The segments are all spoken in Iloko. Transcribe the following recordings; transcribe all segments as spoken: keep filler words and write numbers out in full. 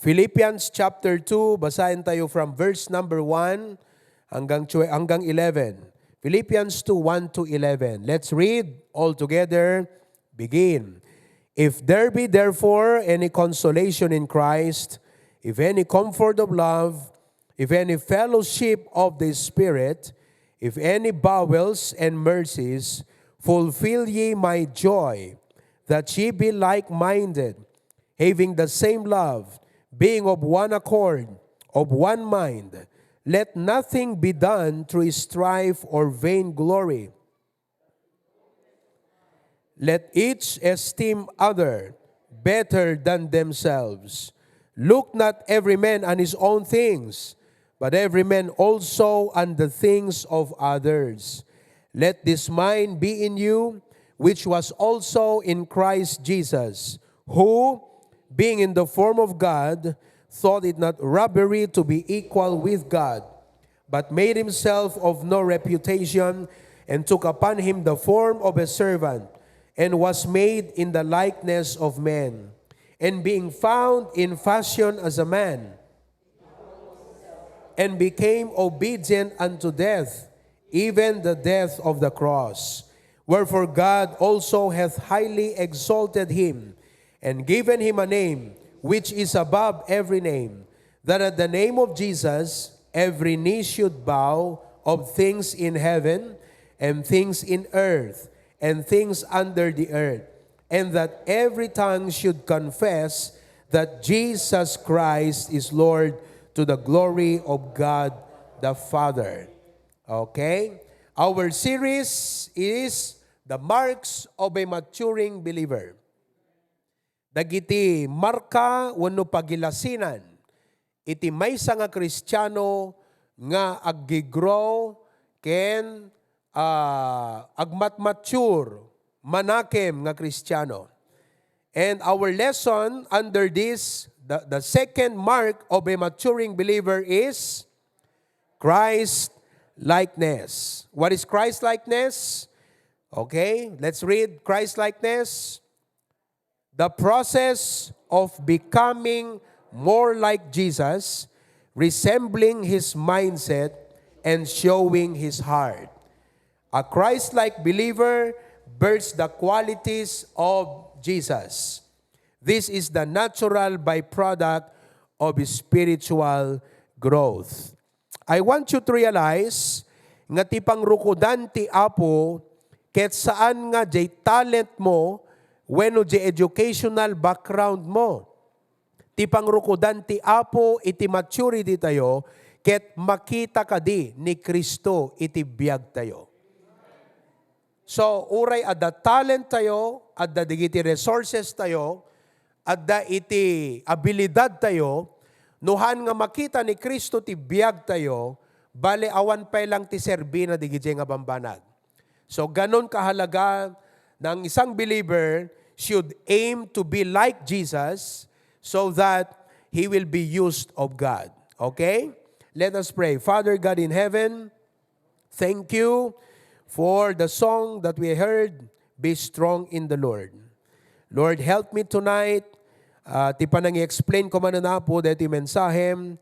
Philippians chapter two, basahin tayo from verse number one hanggang twe-, hanggang eleven. Philippians two, one to eleven. Let's read all together. Begin. If there be therefore any consolation in Christ, if any comfort of love, if any fellowship of the Spirit, if any bowels and mercies, fulfill ye my joy, that ye be like-minded, having the same love, being of one accord, of one mind. Let nothing be done through strife or vainglory. Let each esteem other better than themselves. Look not every man on his own things, but every man also on the things of others. Let this mind be in you, which was also in Christ Jesus, who, being in the form of God, thought it not robbery to be equal with God, but made himself of no reputation, and took upon him the form of a servant, and was made in the likeness of men. And being found in fashion as a man, and became obedient unto death, even the death of the cross. Wherefore God also hath highly exalted him, and given him a name which is above every name, that at the name of Jesus every knee should bow, of things in heaven, and things in earth, and things under the earth, and that every tongue should confess that Jesus Christ is Lord, to the glory of God the Father. Okay? Our series is The Marks of a Maturing Believer. Dagiti marka wenno pagilasinan iti maysa nga Kristiano nga aggi-grow ken, ah, agmatmature, manakem nga Kristiano. And our lesson under this, the, the second mark of a maturing believer is Christ likeness. What is Christ likeness? Okay, let's read Christ likeness. The process of becoming more like Jesus, resembling his mindset, and showing his heart. A Christ-like believer bears the qualities of Jesus. This is the natural byproduct of spiritual growth. I want you to realize nga ti pangrukodan ti Apo ket saan nga diay talent mo wenno diay educational background mo. Ti pangrukodan ti Apo iti maturity tayo ket makita kadi ni Cristo iti biag tayo. So, uray adda talent tayo, adda dagiti resources tayo, adda iti abilidad tayo, no haan nga makita ni Cristo ti biag tayo, bale awan pay lang ti serbina dagiti nga bambanag. So, ganun kahalaga na ang isang believer should aim to be like Jesus so that he will be used of God. Okay? Let us pray. Father God in heaven, thank you for the song that we heard, Be Strong in the Lord. Lord, help me tonight. Ah, ti panangi-explain ko manen, Apo, daytoy mensahem.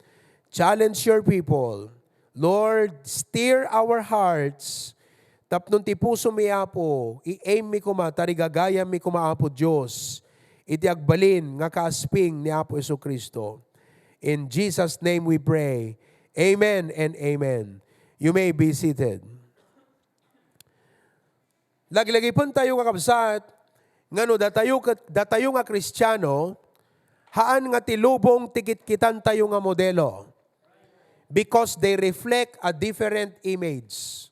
Challenge your people. Lord, stir our hearts. Tapno ti pusomi, Apo, i-aim mi koma, tarigagayam mi koma, Apo Dios, iti agbalin nga kaasping ni Apo Jesu-Cristo. In Jesus' name we pray. Amen and amen. You may be seated. Laglagipentayo, kakabsat, nga no datayo ket, datayo nga Kristiano, haan nga ti lubong ti kitkitantayo nga modelo, because they reflect a different image.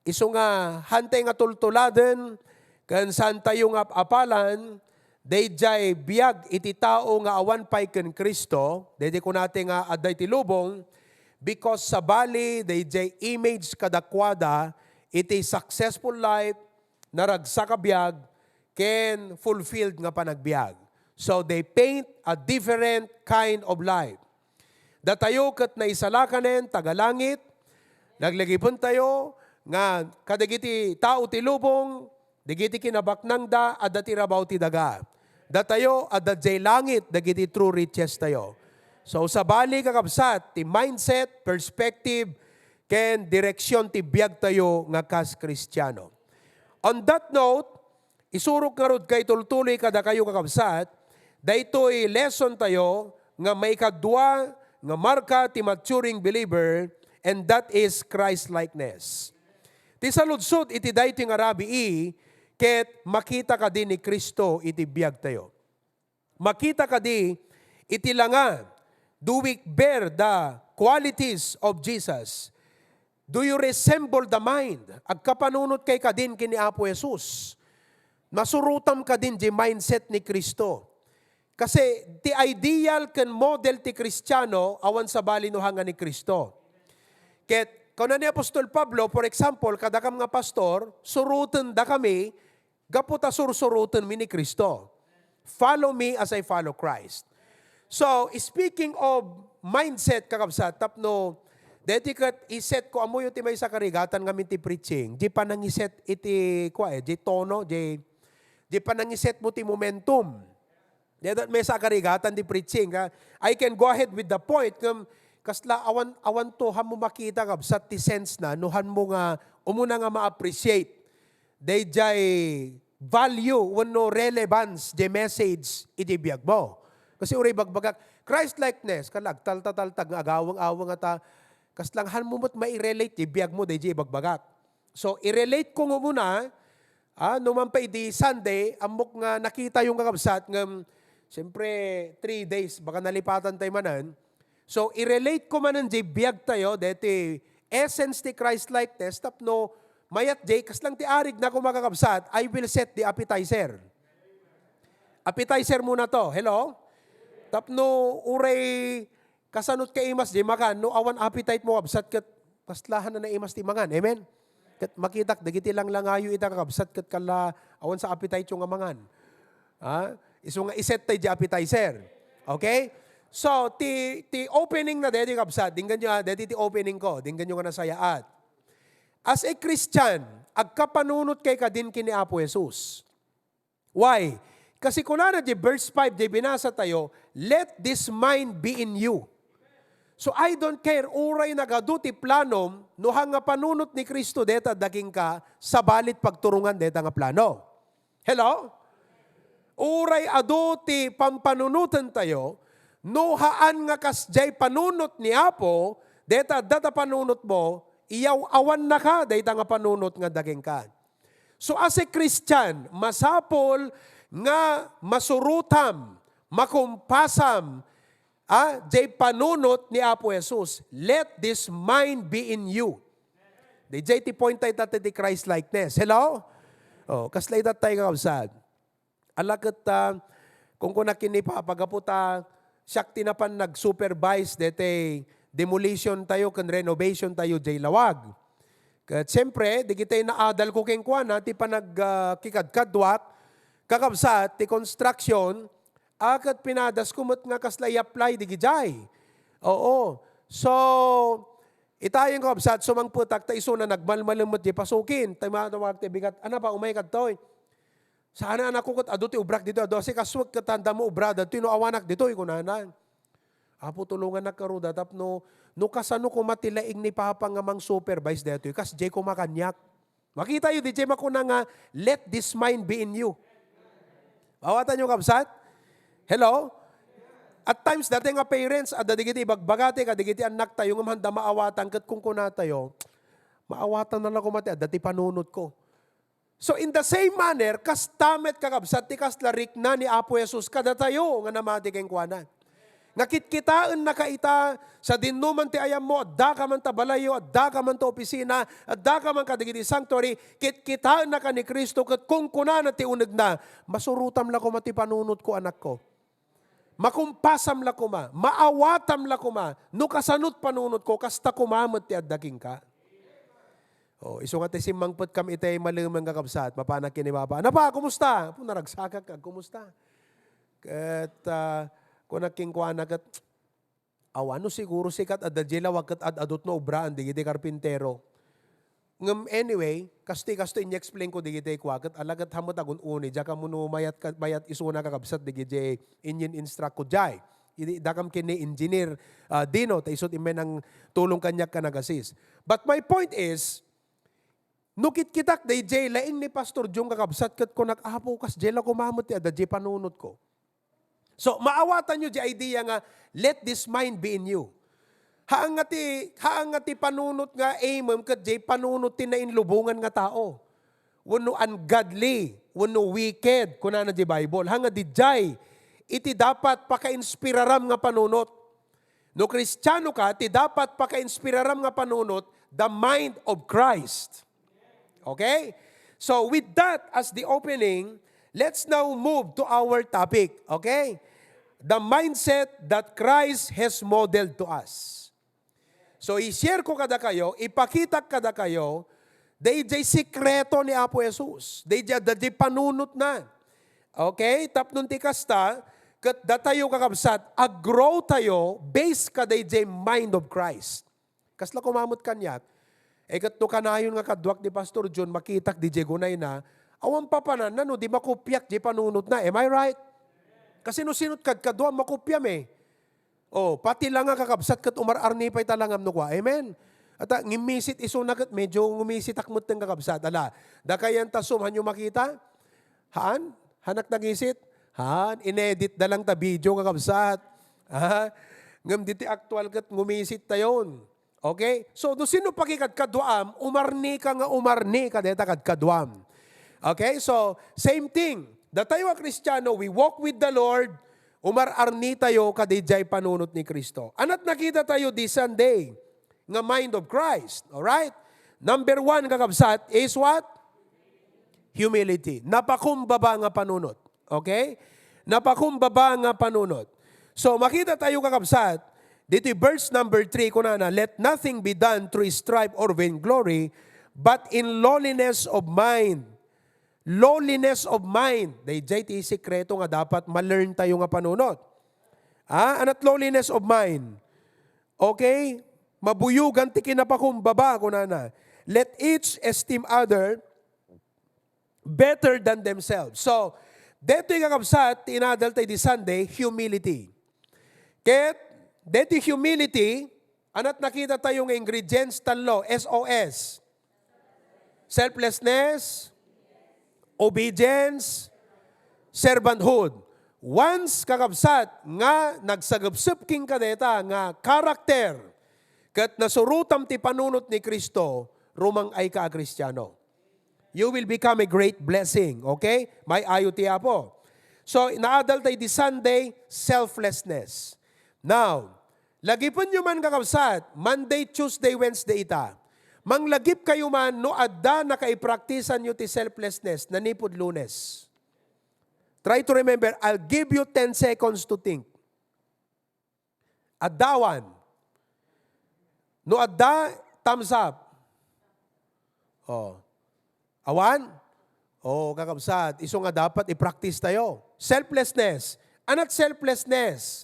Isu nga, haantay nga tultuladen ken saantayo nga ap-apalan daydiay biag iti tao nga awan pay ken Cristo, daydi kunata nga adda iti lubong, because sabali daydiay image kadakuada iti successful life, naragsak a biag, ken fulfilled nga panagbiag. So, they paint a different kind of life. Datayo ket naisalakanen, taga-langit, laglagipentayo nga kadagiti tao ti lubong, dagiti kinabaknangda, adda ti rabaw ti daga. Datayo, adda diay langit, dagiti true riches tayo. So, sabali, kakabsat, ti mindset, perspective, ken direksion ti biagtayo nga kas Kristiano. On that note, isurok ngarud nga itultuloy kadakayo, kakabsat, daytoy lesson tayo nga maikadua nga marka ti maturing believer, and that is Christ-likeness. Ti saludsod iti daytoy nga rabii, ket makita kadi ni Cristo iti biagtayo? Makita kadi iti langa, do we bear the qualities of Jesus? Do you resemble the mind? Agkapanunot kay kadin ken ni Apo Jesus? Masurotam kadin di mindset ni Cristo? Kasi ti ideal ken model ti Kristiano, awan sabali no hanga ni Cristo. Ket kuna ni Apostol Pablo, for example, kadakam nga pastor, surotendakami gapu ta sursurotenmi ni Cristo. Follow me as I follow Christ. So, speaking of mindset, kakabsat, tapno, deti ket iset ko, ammoyo ti maysa karigatan ngamin ti preaching, di panangiset iti, kua, eh, di tono, di, di panangiset mo ti momentum. Deta maysa karigatan ti preaching, ha? I can go ahead with the point, ngem kasla awan, awan to, hanmo makita, kabsat, ti sense na, no hanmo nga umuna nga ma-appreciate dayjay value wenno relevance di message iti biagmo. Kasi uray bagbagak, Christ-likeness, kala agtaltataltag nga agawang-awang ata, kasla hanmo met mai-relate di biagmo dayjay ibagbagak. So, i-relate ko nga umuna, ah, no man pay di Sunday, ammok nga nakitayo nga kabsat, ngem, siyempre, three days, baka nalipatan tayo manen. So, i-relate ko manen di biag tayo, deti essence ti Christ-likeness, tapno mayat di, kasla ti arig na ko makakabsat, I will set the appetizer. Appetizer muna to. Hello? Tapno uray kasanot ka imas di makan, no awan appetite mo, kabsat, ket kasla hanna naimas ti mangan. Amen? Ket makitak, dagiti langlangayo ita, kakabsat, ket kala awan sa appetite yo nga mangan. Ha? Isu nga iset tay di appetizer. Okay? So, ti, ti opening na deti, kabsat, dinggan nyo, ha, deti ti opening ko, dinggan nyo nga nasayaat. As a Christian, agkapanunot kay kadin ken ni Apo Jesus. Why? Kasi kunana di verse five di binasa tayo, "Let this mind be in you." So, I don't care, uray nagadu ti planom, no hanga panunot ni Cristo deta daginka, sabalit pagturungan deta nga plano. Hello? Uray adu ti pampanunoten tayo, no haan nga kasdiay panunot ni Apo, deta adda ta panunot mo, iyaw-awannaka dayta nga panunot nga daginka. So, as a Christian, masapul nga masurutam, makumpasam, ah, jay panunot ni Apo Jesus. "Let this mind be in you." Di jay ti point tayo, ti Christ-likeness. Hello? Oh, kasla ita tayo, kakabsat. Ala ket, ah, kunkuna ken ni Papa, gapu ta siak ti napan nag-supervise deti demolition tayo ken renovation tayo jay lawag. Ket siyempre, digitay naadal ko kenkuana ti panag-, ah, kikadkaduak, kakabsat, ti construction, a ket pinadas ko met nga kasla i-apply digijay. Oo. So, itayen, kakabsat, sumangpetak ta isuna nagmalmalem met di pasukin. Tayo matawag ti bigat, "Ana pa, umay kadtoy." Saan, anakko, ket adu ti obrak ditoy, adu, asikasuek ket andam nga obra datoy no awanak ditoy, kunana. Apo, tulongannak karuda tapno, no kasano koma ti laing ni Papa nga mang-supervise daytoy, kasdiay koma kaniak. Makitayo, di jay makuna nga, "Let this mind be in you." Awatanyo, kabsat? Hello? At times, dati nga parents, adda digiti ibagbagati, kadigiti annak tayo, ngem handa maawatan, ket kunkunatayo, "Maawatan na lang koma ti adda ti panunot ko." So, in the same manner, kasta met, kakabsat, ti kasla rikna ni Apo Jesus kadatayo nga namati kenkuana. Nga kitkitaennaka ita, sadinoman ti ayammo, addaka man ta balayyo, addaka man ta opisina, addaka man kadagiti sanctuary, kitkitaennaka ni Cristo ket kunkunana ti unegna, "Masurotam la koma ti panunotko, anakko. Makumpasam la koma, maawatam la koma, no kasanot panunotko, kasta koma met ti adda kenka." Oh, isu nga ti simmangpetkam itay malemeng, kakabsat, mapanak ken ni Papa. "Napa, kumusta?" Apo, naragsakak, agkumusta? Ket, ah, kunak kenkuana ket, "Awan, no siguro sika ket adda diay lawag ket ad-adut no obraan digiti karpintero." Ngem anyway, kastoy, kastoy, inya-explain ko digiti kua, ket ala ket hamet agun-uni, diak ammo no mayat ka, mayat isuna, kakabsat, digiti inya-instruct ko diay. Idi, dakam ken ni Engineer, ah, Dino, ta isut' immay nangtulong kaniak ken nag-assist. But my point is, no kitkitak dayjay laing ni Pastor Jun kakabsat ket kunak, "Apo, kasdiay la koma met ti adda diay panunotko." So, maawatanyo diay idea nga, "Let this mind be in you." Haan nga ti, haan nga ti panunot nga aimem ket diay panunot ti nainlubongan nga tao. Wenno ungodly, wenno wicked, kunana diay Bible. Haan nga diay, iti dapat pakainspiraram nga panunot. No Kristiano ka, ti dapat pakainspiraram nga panunot, the mind of Christ. Okay? So with that as the opening, let's now move to our topic. Okay? The mindset that Christ has modeled to us. So, i-share ko kadakayo, ipakitak kadakayo, dayjay sekreto ni Apo Jesus. Dayjay, dayjay panunotna. Okay? Tapno ti kasta, ket datayo kakabsat, ag-grow tayo based kadayjay mind of Christ. Kasla koma met kaniak, eh, ket no kanayon nga kaduak ni Pastor Jun, makitak dayjay gunayna, awan papananna no di makopiak diay panunotna. Am I right? Kasi no sino't kadkaduam, makopiam eh. Oh, pati langa kakabsat ket umar-arni pay ta langam no kua. Amen? Ata, ngimmisit isuna ket medyo ngumisitak metten kakabsat. Ala, dakayan ta Zoom, hanyo makita? Haan? Hanak nagisit? Haan, inedit da lang ta video kakabsat. Ah, ngem ditoy aktual ket ngumisit tayon. Okay? So, no sino pakikadkaduam, umarni ka nga umarni ka deta kadkaduam. Okay? So, same thing. Datayo a Kristiano, we walk with the Lord, umar-arni tayo kadayjay panunot ni Cristo. Ania't nakita tayo this Sunday nga mind of Christ. Alright? Number one, kakabsat, is what? Humility. Napakumbaba nga panunot. Okay? Napakumbaba nga panunot. So, makita tayo, kakabsat, dito verse number three, kunana, "Let nothing be done through strife or vainglory, but in lowliness of mind." Lowliness of mind. Dayjay ti sekreto nga dapat ma-learn tayo nga panunot. Ah, ania't lowliness of mind? Okay? Mabuyogan ti kinapakumbaba, kunana. "Let each esteem other better than themselves." So, detoy kakabsat, ti inadal tayo di Sunday, humility. Ket, detoy humility, ania't nakita tayo nga ingredients? Tallo, S O S. Selflessness, obedience, servanthood. Once, kakabsat, nga nagsagepsep kenka deta nga character, ket nasurotam ti panunot ni Cristo, rumang-ay ka a Kristiano. You will become a great blessing, okay? Maayo ti Apo. So, naadal tayo di Sunday, selflessness. Now, lagipenyo man, kakabsat, Monday, Tuesday, Wednesday ita. Manglagip kayo man no adda nakaipraktisanyo ti selflessness nanipud Lunes. Try to remember, I'll give you ten seconds to think. Adda awan? No adda, thumbs up. Oh. Awan? Oh, kakabsat, isu nga dapat i-practice tayo. Selflessness. Ania't selflessness?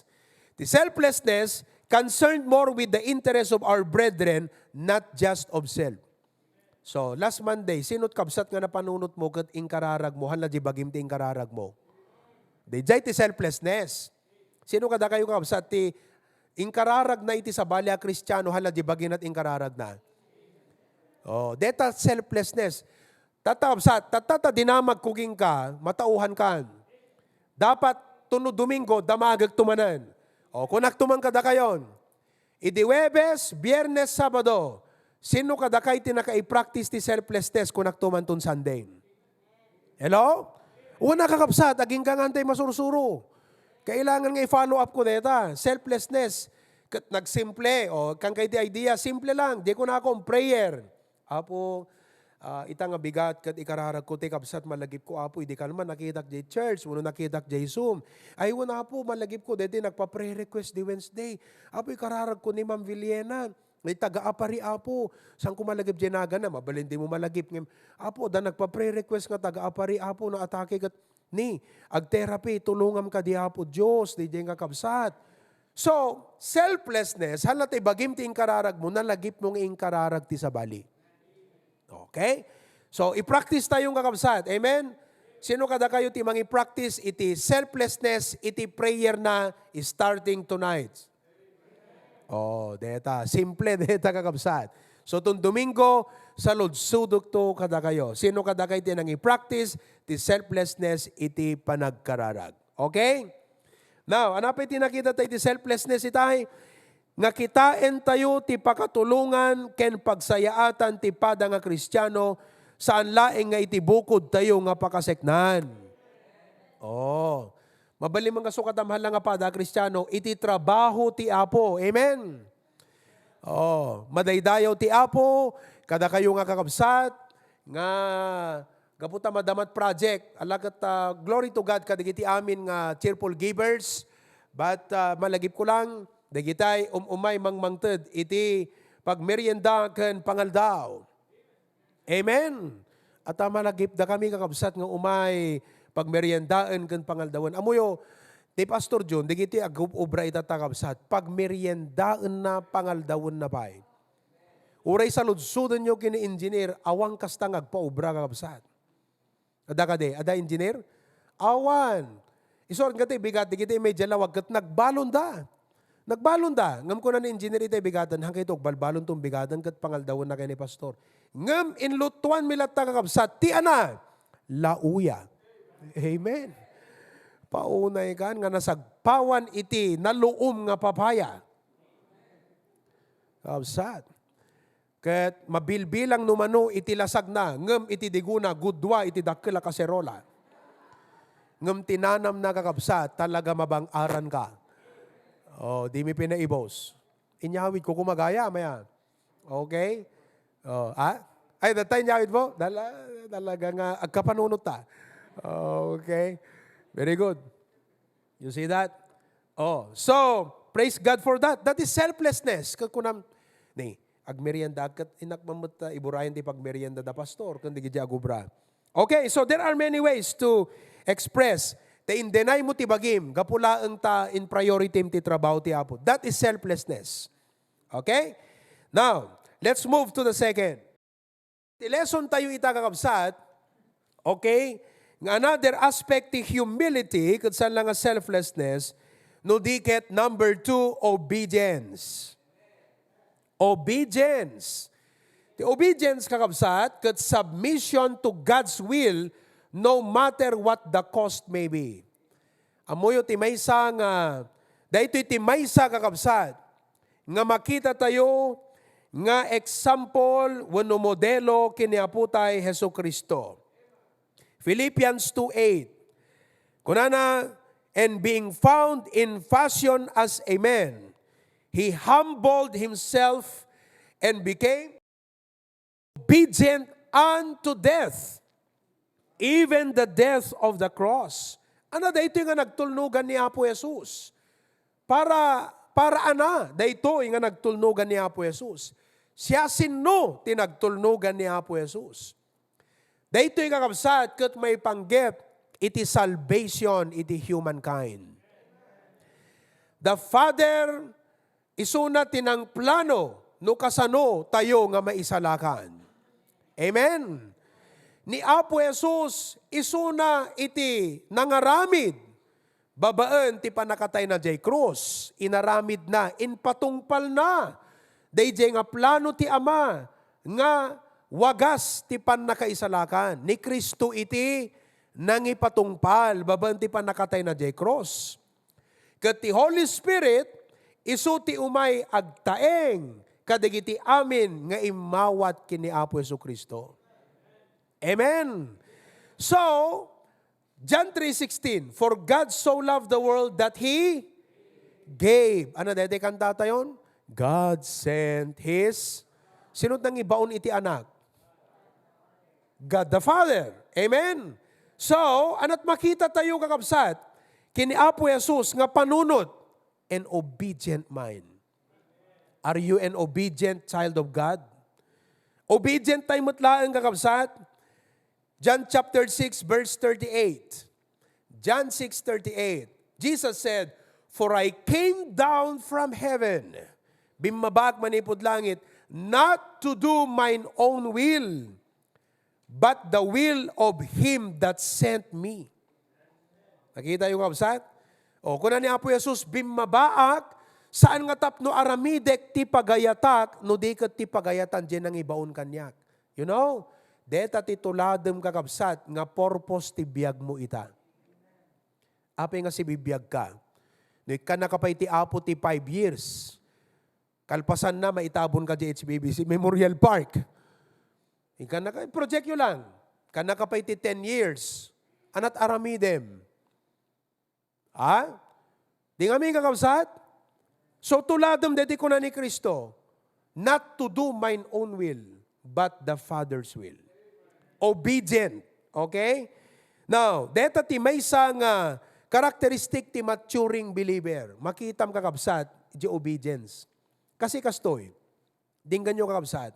Ti selflessness, concerned more with the interest of our brethren, not just of self. So, last Monday, sino't kabsat nga napanunot mo ket inkararag mo? Hala, di bagim ti inkararag mo. Dayjay ti selflessness. Sino kadakayo, kabsat, ti inkararagna iti sabali a Kristiano? Hala, di bagina't inkararagna. Oh, deta selflessness. Tatta, kabsat, tatta ta dinamagko kenka, matauhan kan. Dapat tuno Domingo, damagekto manen. O, kunakto man kadakayon, idi Huwebes, Biyernes, Sabado, sino kadakay ti nakaipraktis ti selflessness, kunakto man ton Sunday? Hello? Una, kakabsat, agingga nga antay masursuro. Kailangan nga i-follow up ko deta. Selflessness. Ket nagsimple. O, kan kay ti idea, simple lang. Di ko na akong prayer. Apo, ah, ita nga bigat ket ikararagko ti kabsat, malagipko, Apo, idi kalman nakitak diay church, wenno nakitak diay Zoom. Ay, wen, Apo, malagipko, deti nagpa-prayer request di Wednesday. Apo, ikararagko ni Ma'am Viliena. Nga taga-apari, Apo. Saanko malagip diay naganna? Mabalin dimo malagip. Ngem, Apo, adda nagpa-prayer request nga taga-apari, Apo, naatake ket ni, ag-therapy, tulongam kadi, Apo Dios, diay nga kabsat. So, selflessness, hala ta ibagim ti inkararag mo, nalagip mo nga inkararag ti sabali. Okay? So, i-practice tayo nga kabsat. Amen? Sino kadakayo ti mangi-practice iti selflessness iti prayer na starting tonight? Oh, deta. Simple deta, kakabsat. So, ton Domingo, saludsodekto kadakayo. Sino kadakayo ti nangi-practice ti selflessness iti panagkararag? Okay? Now, ano pa iti nakita tayo ti selflessness itay? Nga kitaentayo ti pakatulongan ken pagsayaatan ti pada nga Kristiano, saan laeng nga iti bukodtayo nga pakaseknan. Oh. Mabalin man nga sukatam hala nga pada a Kristiano, iti trabaho ti Apo. Amen? Oh, madaydayaw ti Apo kadakayo nga kakabsat, nga gapu ta madama ti project. Ala ket, ah, glory to God kadagiti amin nga cheerful givers. But, ah, malagipko lang, dagitay um-umay mangmangted iti pagmerienda ken pangaldaw. Amen. At, ah, malagipdakami, kakabsat, nga umay pagmeriendaen ken pangaldawen. Ammoyo, ni Pastor John, dagiti ag-obra ita, kakabsat, pagmeriendaenna, pangaldawenna pay. Uray saludsodenyo ken ni engineer, awan kasta nga agpaobra, kakabsat. Adda kadi? Adda engineer? Awan. Isu nga ti bigat, dagiti media lawag, ket nagbalonda. Nagbalonda. Ngem kuna ni engineer itay bigaten, "Haankayo agbalbalon ton bigaten ket pangaldawenna ken ni pastor." Ngem inlutuanmi latta, kakabsat, ti ana, lauya. Amen. Paunay kan nga nasagpawan iti naluom nga papaya. Kabsat. Ket mabilbilang no mano iti lasagna, ngem iti digona, gudua iti dakkel a kaserola. Ngem ti nanamna, kakabsat, talaga mabang-aran ka. Oh, dimi pinaibos. Inyawid ko, kumagaya, maya. Okay? Oh, ah? Ay, datay inyawid mo? Dala-, talaga nga agkapanunot ta. Okay. Very good. You see that? Oh, so, praise God for that. That is selflessness. Ket kunam, ni, agmerienda ket inak mammet ta iburayan ti pagmerienda da pastor, ken dagiti agobra. Okay, so there are many ways to express ta in-deny mo ti bagim, gapu laeng ta in priority ti trabaho ti Apo. That is selflessness. Okay? Now, let's move to the second. Ti lesson tayo ita, kakabsat, okay, nga another aspect ti humility, ket saan la nga selflessness, no di ket number two, obedience. Obedience. Ti obedience, kakabsat, ket submission to God's will no matter what the cost may be. Ammoyo ti maysa nga, daytoy ti maysa, kakabsat, nga makita tayo nga example wenno modelo ken ni Apo tay Jesu-Cristo. Philippians two eight, kunana, "And being found in fashion as a man, he humbled himself and became obedient unto death, even the death of the cross." Ano daytoy nga nagtulnugan ni Apo Jesus? Para, para ana daytoy nga nagtulnugan ni Apo Jesus? Siasino ti nagtulnugan ni Apo Jesus? Daytoy, kakabsat, ket maipanggep iti salvation iti humankind. The Father isuna ti nangplano no kasano tayo nga maisalakan. Amen. Ni Apo Jesus, isuna iti nangaramid babaen ti pannakatayna diay krus. Inaramidna, impatungpalna daydiay nga plano ti Ama nga wagas ti pannakaisalakan. Ni Cristo iti nangipatungpal babaen ti pannakatayna diay krus. Ket ti Holy Spirit, isu ti umay agtaeng kadagiti amin nga immawat ken ni Apo Jesu-Cristo. Amen. So, John three sixteen, "For God so loved the world that He gave." Ano daytoy kanta tayon? "God sent His," sino nangibaon iti Anak? God the Father. Amen? So, ana't makita tayo, kakabsat, ken ni Apo Jesus nga panunot, an obedient mind. Are you an obedient child of God? Obedient tayo met laeng, kakabsat? John chapter six, verse thirty-eight. John six thirty-eight. Jesus said, "For I came down from heaven." Bimmabak manipud langit, "not to do mine own will, but the will of him that sent me. Nakita niyo, kabsat? O, kuna ni Apo Jesus, "Bimmabaak, saan nga tapno aramidek ti pagayatak, no di ket ti pagayatan diay nangibaon kaniak." You know, deta ti tuladem, kakabsat, nga purpose ti biagmo ita. Apay nga sibibiagka? No ikkannaka pay ti Apo ti five years, kalpasanna, maitabonka diay H B B C Memorial Park. Ikkannaka, project yo lang. Kannaka pay ti ten years. Anat aramidem? Ha? Di ngamin, kakabsat? So, tuladem deti kuna ni Cristo, "Not to do mine own will, but the Father's will." Obedient. Okay? Now, deta ti maysa nga characteristic ti maturing believer. Makitam, kakabsat, di obedience. Kasi kastoy, dinggan yo, kakabsat.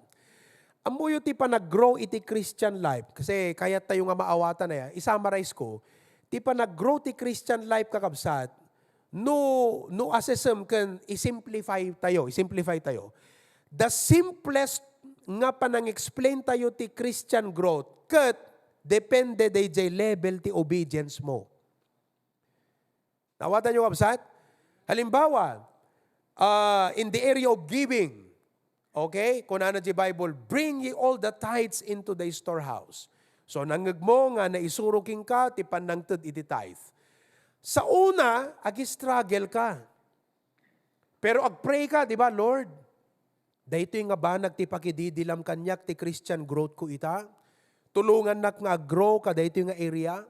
Ammoyo ti panag-grow iti Christian life. Kasi kayat tayo nga maawatan aya. I-summarize ko, ti panag-grow ti Christian life, kakabsat, no, no assessem ken i-simplify tayo, i-simplify tayo. The simplest nga panang-explain tayo ti Christian growth, ket depende dayjay level ti obedience mo. Naawatan yo, kabsat? Halimbawa, ah, in the area of giving, okay? Kunana ti Bible, "Bring ye all the tithes into the storehouse." So, nangngegmo nga naisuro kenka ti pannangted iti tithe. Sa una, ag-struggle ka. Pero ag-pray ka, di ba, "Lord, daytoy nga banag ti pakididilam kaniak ti Christian growth ko ita. Tulongannak nga ag-grow kadaytoy nga area."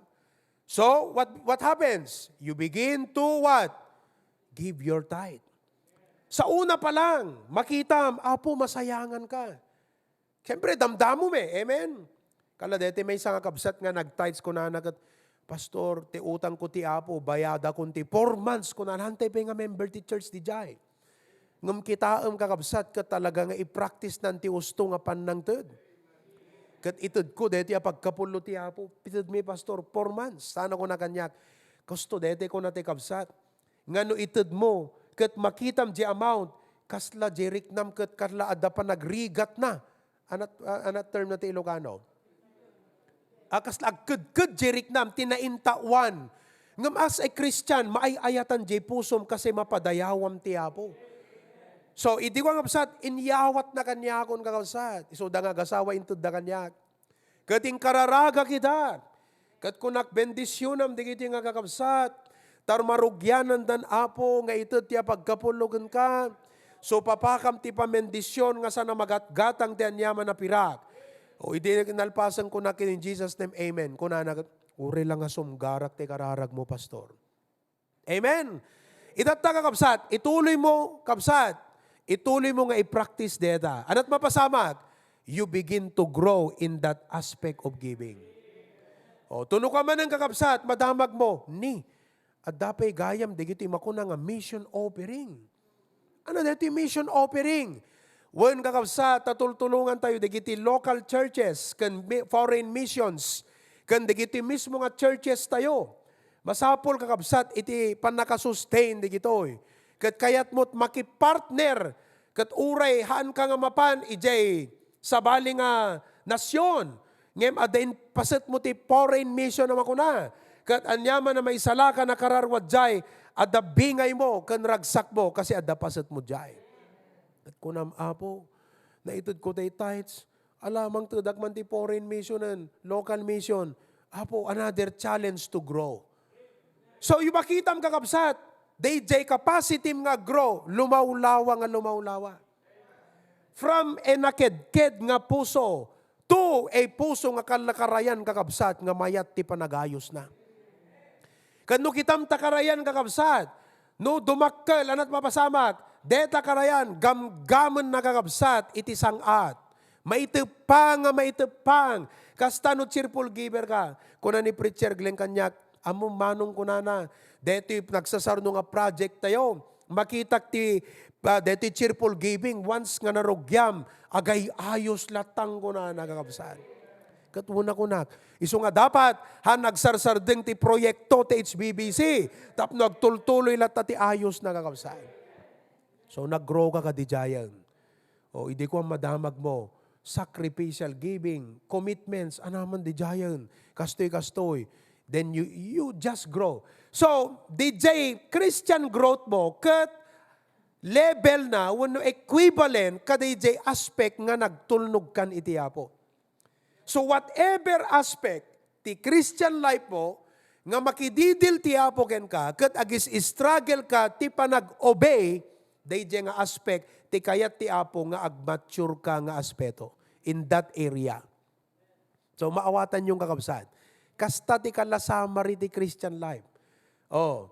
So, what, what happens? You begin to what? Give your tithe. Sa una pa lang, makitam, "Apo, masayangan ka." Siyempre, damdamom eh. Amen? Kala deti maysa nga kabsat nga nag-tithes, kunana ket, "Pastor, ti utang ko ti Apo, bayadakon ti four months," kunana, antay pay nga member ti church diay. Ngem kitaem, kakabsat, ket talaga nga i-practice nan ti usto nga pannangted. Ket itedko deti a pagkapullo ti Apo, "Itedmi, Pastor, four months." Sana kuna kaniak, "Kasto deti," kuna ti kabsat, "nga no itedmo, ket makitam di amount, kasla di riknam ket kasla adda panagrigatna." Anat, a-, anat term na ti Ilocano? A, kasla agkedked di riknam, ti naintawan. Ngem as a Christian, maay-ayatan di pusom kasi mapadayawam ti Apo. So, idi ko nga kabsat, inyawatna kaniakon, kakabsat. Isuda nga agasawa, intedda kaniak. Ket inkararagak ida. Ket kunak, "Bendisionam dagiti nga kakabsat, ta rumarugianandan, Apo, nga ited ti apagkapullo kenka. Supapakam ti pammendision nga saan a magatgatang ti aniaman a pirak." O idi nalpasen, kunak, "In Jesus' name, amen." Kunana, "Uray la nga sumgarak ti kararagmo, Pastor." Amen. Itatta, kakabsat, ituloy mo, kabsat, ituloy mo nga i-practice deta. Anat mapasamak? You begin to grow in that aspect of giving. O, tuno ka manen, kakabsat, madamag mo, ni, adda pay gayam dagiti makuna nga mission offering. Ano daytoy mission offering? Wen, kakabsat, ta tultulongan tayo dagiti local churches ken mi-, foreign missions ken dagiti mismo nga churches tayo. Masapul, kakabsat, iti pannakasustain dagitoy. Ket kayatmo't makipartner ket uray haanka nga mapan idiay sabali nga nasion, ngem adda impasetmo ti foreign mission a makuna, ket aniaman a maisalaka nakararua diay, adda bingaymo ken ragsakmo kasi adda pasetmo diay. Ket kunam, "Apo, naitedko tay tithes, ala, mangtedak man ti foreign mission and local mission. Apo, another challenge to grow." So, makitam, kakabsat, dayjay capacity nga ag-grow, lumawlawa nga lumawlawa. From a nakedked nga puso to a puso nga kal-, karayan, kakabsat, nga mayat ti panagayosna. Ket no kitam ta karayan, kakabsat, no dumakkel, anat mapasamak, deta karayan, gamgamenna, kakabsat, iti sang-at. Maiteppang nga maiteppang. Kasta no cheerful giver ka. Kuna ni Preacher Glenn kaniak, "Ammom, Manong," kunana, "detoy nagsasarno nga project tayo. Makitak ti, ah, detoy cheerful giving. Once nga narugiam, agay-ayos lattang," kunana, kakabsat. Ket kuna kunak, isu nga dapat, han agsarsardeng ti proyekto ti H B B C, tapno agtultuloy latta ti ayos na, kakabsat. So, nag-grow ka kadi diayen. O, idi kuan madamag mo, sacrificial giving, commitments, anaman didiayen, kastoy, kastoy. Then you, you just grow. So, didiay Christian growth mo, ket level na, wenno equivalent, kadidiay aspect nga nagtulnog kan iti Apo. So, whatever aspect ti Christian life mo, nga makididil ti Apo kenka, ket agis-struggle ka ti panag-obey, daydiay nga aspect ti kayat ti Apo nga agmature ka nga aspeto in that area. So, maawatan yung kakabsat. Kasta ti kalasamari ti Christian life. Oh.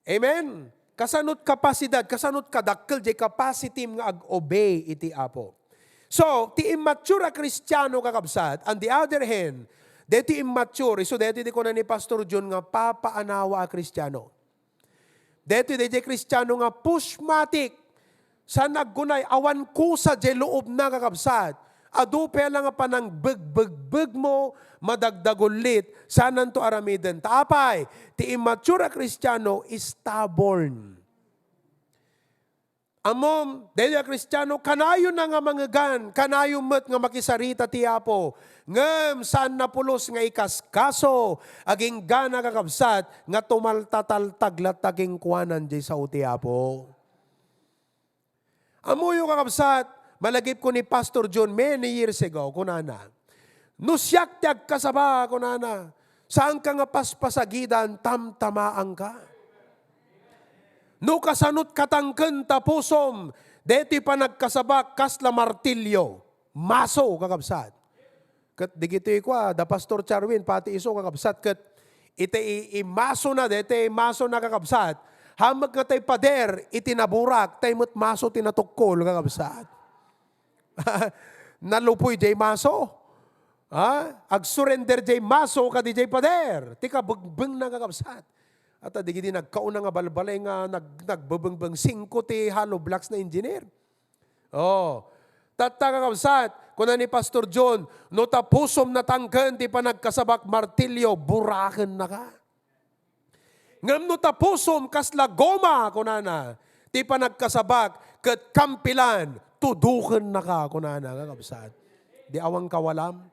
Amen? Kasanot kapasidad, kasanot kadakkel jay capacity nga ag-obey iti Apo. So, ti immature a Kristiano, kakabsat, on the other hand, deti immature, isu deti ti kuna ni Pastor John nga papaanawa a Kristiano. Deti dayjay Kristiano nga pushmatic, saan aggunay, awan kusa jay luobna, kakabsat. Adu pay la nga panangbegbegbeg mo, madagdagullit, saananto aramiden. Ta apay, ti immature a Kristiano is stubborn. Ammom, daytoy a Kristiano, kanayon na nga mangegan, kanayon met nga makisarita ti Apo. Ngem saan na pulos nga ikaskaso, agingga na, kakabsat, nga tumaltataltag latta kenkuanan jay sao ti Apo. Ammoyo, kakabsat, malagipko ni Pastor John many years ago, kunana, "No siak ti agkasaba," kunana, "saanka nga paspasagidan, tamtamaanka. No kasanot katangken ta pusom, deti panagkasabak kasla martilyo, maso," kakabsat. Ket digitoy kua, da Pastor Charwin, pati isu, kakabsat, ket iti i-, imasona, deti masona, kakabsat, hammek nga tay pader iti naburak, tay met maso ti natukkol, kakabsat. Nalupoy jay maso. Ha? Agsurrender jay maso kadi jay pader. Ti kabengbengna, kakabsat. At digiti nagkauna nga balbalay nga nag-, nagbebengbeng, singko ti hollow blocks na engineer. Oh. Tatta, kakabsat, kuna ni Pastor John, "No ta pusom natangken ti panagkasabak martilyo, burakennaka. Ngem no ta pusom kasla goma," kunana, "ti panagkasabak ket kampilan, tudokennaka," kunana, kakabsat. Di awan kawalam?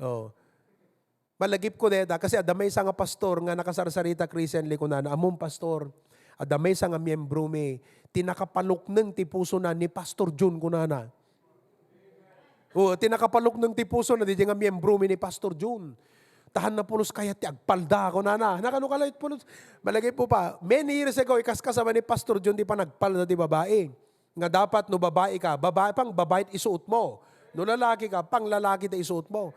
Oh. Malagipko deta, kasi adda maysa nga pastor nga nakasarsarita recently, kunana, "Ammom, pastor, adda maysa nga miyembromi, ti nakapalukneng ti pusona ni Pastor John," kunana. O, ti nakapalukneng ti pusona, didiay nga miyembromi ni Pastor John. Tahan na pulos kayat ti agpalda, kunana. Nakano ka laeng pulos? Malagipko pa, many years ago, ikaskasaba ni Pastor John ti panagpalda ti babai. Nga dapat no babai ka, babai pang babai ti isuot mo. No lalaki ka, pang lalaki ti isuot mo.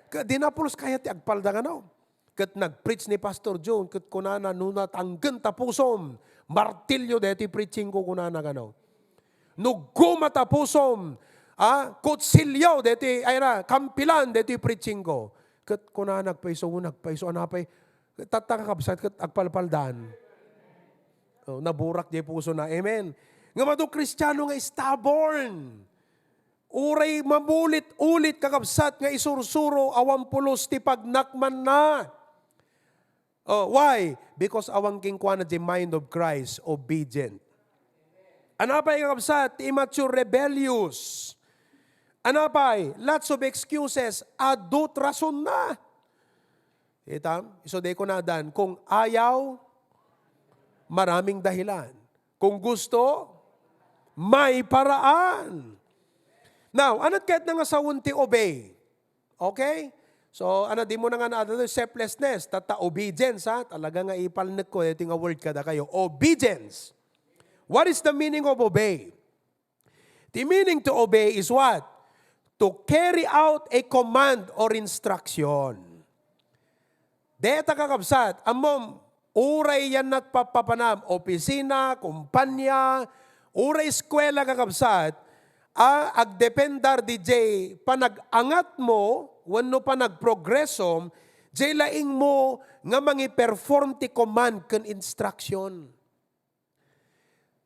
Ka, di na pulos kayat ti agpalda nga, no? Ket nag-preach ni Pastor John, ket kunana, "No natangken ta pusom, martilyo deti preaching ko," kunana, kano. "No goma ta pusom, a, kutsilyo deti, ay na, kampilan deti preaching ko." Ket kunana, nagpayso, nagpayso, anapay, tatta, kakabsat, ket agpalpaldan. Oh, naburak jay pusona. Amen. Nga madu Kristiano nga stubborn. Uray mamulit-ulit, kakabsat, nga isursuro, awan pulos ti pagnakmanna. Oh, why? Because awan kenkuana the mind of Christ, obedient. Anapay, kakabsat, ti immature, rebellious. Anapay, lots of excuses, adu ti rasonna. Kita? Isu di kunadan, kung ayaw, maraming dahilan. Kung gusto, may paraan. Now, ano ket nga sawen ti obey? Okay? So, ano, di mo na nga naadado selflessness, tatta obedience, ha? Talaga nga ipalnek ko, ito nga word kada kayo. Obedience. What is the meaning of obey? The meaning to obey is what? To carry out a command or instruction. Deta, kakabsat, ammom, uray yan natpapapanam, opisina, kumpanya, uray eskwela, kakabsat, a, agdependar didiay panag-angat mo wenno panagprogresom, diay laing mo nga mangiperform ti command ken instruction.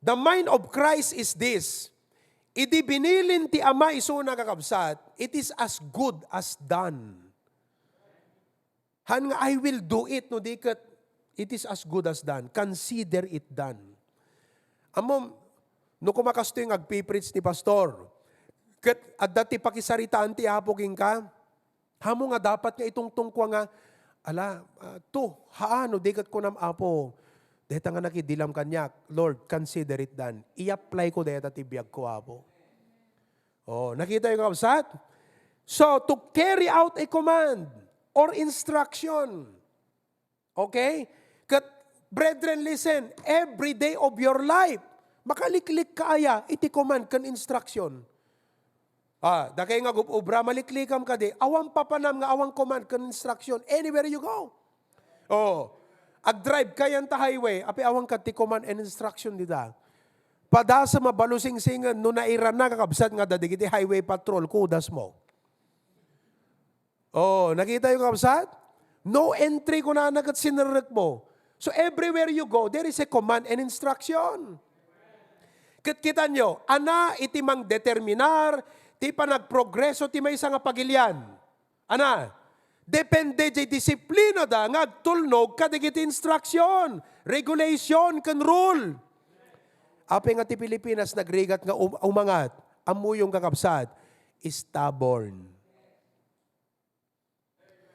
The mind of Christ is this. Idi binilin ti Ama isuna, kakabsat, it is as good as done. Han nga, "I will do it," no di ket, "It is as good as done. Consider it done." Ammom, no kumakastoy nga agpipreach ni pastor, Ket adda ti pakisaritaan ti Apo kenka. Amo nga dapat nga itungtungko nga, "Ala, ah, to, haan no di ket kunam, Apo, dayta nga nakidilam kaniak, Lord, consider it done. I-apply ko dayta ti biag ko, Apo." Oh, nakita yo, kakabsat? So, to carry out a command or instruction. Okay? Ket, brethren, listen, every day of your life, makaliklik ka aya iti command ken instruction. Ah, dakay nga gub-obra, maliklikam kadi, awan papanam nga awan command ken instruction anywhere you go. Oh, agdrive ka yan ta highway, apay awan ka ti command and instruction dita. Padasem a balusingsingen no nairana, kakabsat, nga adda dagiti highway patrol, kudas mo. Oh, nakita yo, kabsat? No entry, kunana ket sinerrek mo. So, everywhere you go, there is a command and instruction. Ket kitanyo, ana iti mangdeterminar ti panagprogreso ti maysa nga pagilian. Ana, depende jay disiplinada nga agtulnog kadagiti instruction, regulation, ken rule. Apay nga ti Pilipinas nagrigat nga um-, umangat, ammoyon, kakabsat, stubborn.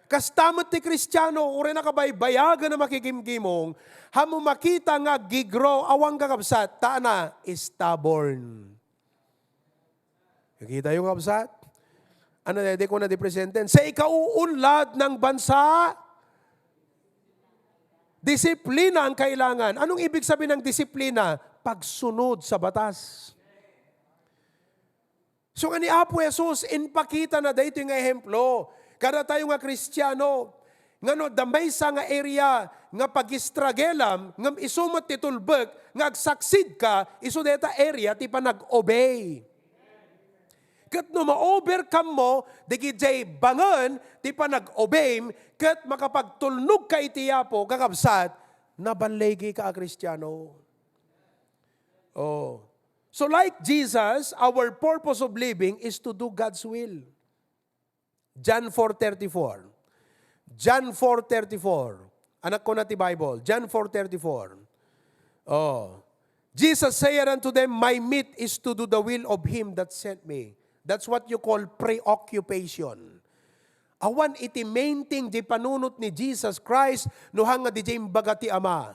Kasta met ti Kristiano, uray nakabaybayagan a makigimgimong, haan mo makita nga aggi-grow, awan, kakabsat, ta ana, stubborn. Nakita yo, kabsat? Ano na, di ko na di presenten. Sa ikauunlad ng bansa, disiplina ang kailangan. Anong ibig sabihin ng disiplina? Pagsunod sa batas. So, nga ni Apo Jesus, inpakita na daytoy nga ehemplo. Kada tayo nga Kristiano, nga no, da maysa nga area nga pag-istragelam, ngem isu met ti tulbek nga agsaksid ka, isu dayta area ti panag-obey. Ket no ma-overcome mo, dagijay bangen ti panag-obey, ket makapagtulnog ka iti Apo, kakabsat, naballigi ka a Kristiano. Oh. So like Jesus, our purpose of living is to do God's will. John four thirty-four. John four thirty-four. Anak ko na ti Bible. John four thirty-four. Oh. Jesus said unto them, "My meat is to do the will of him that sent me." That's what you call preoccupation. Awan iti main thing di panunot ni Jesus Christ, no hanga di imbaga ti Ama.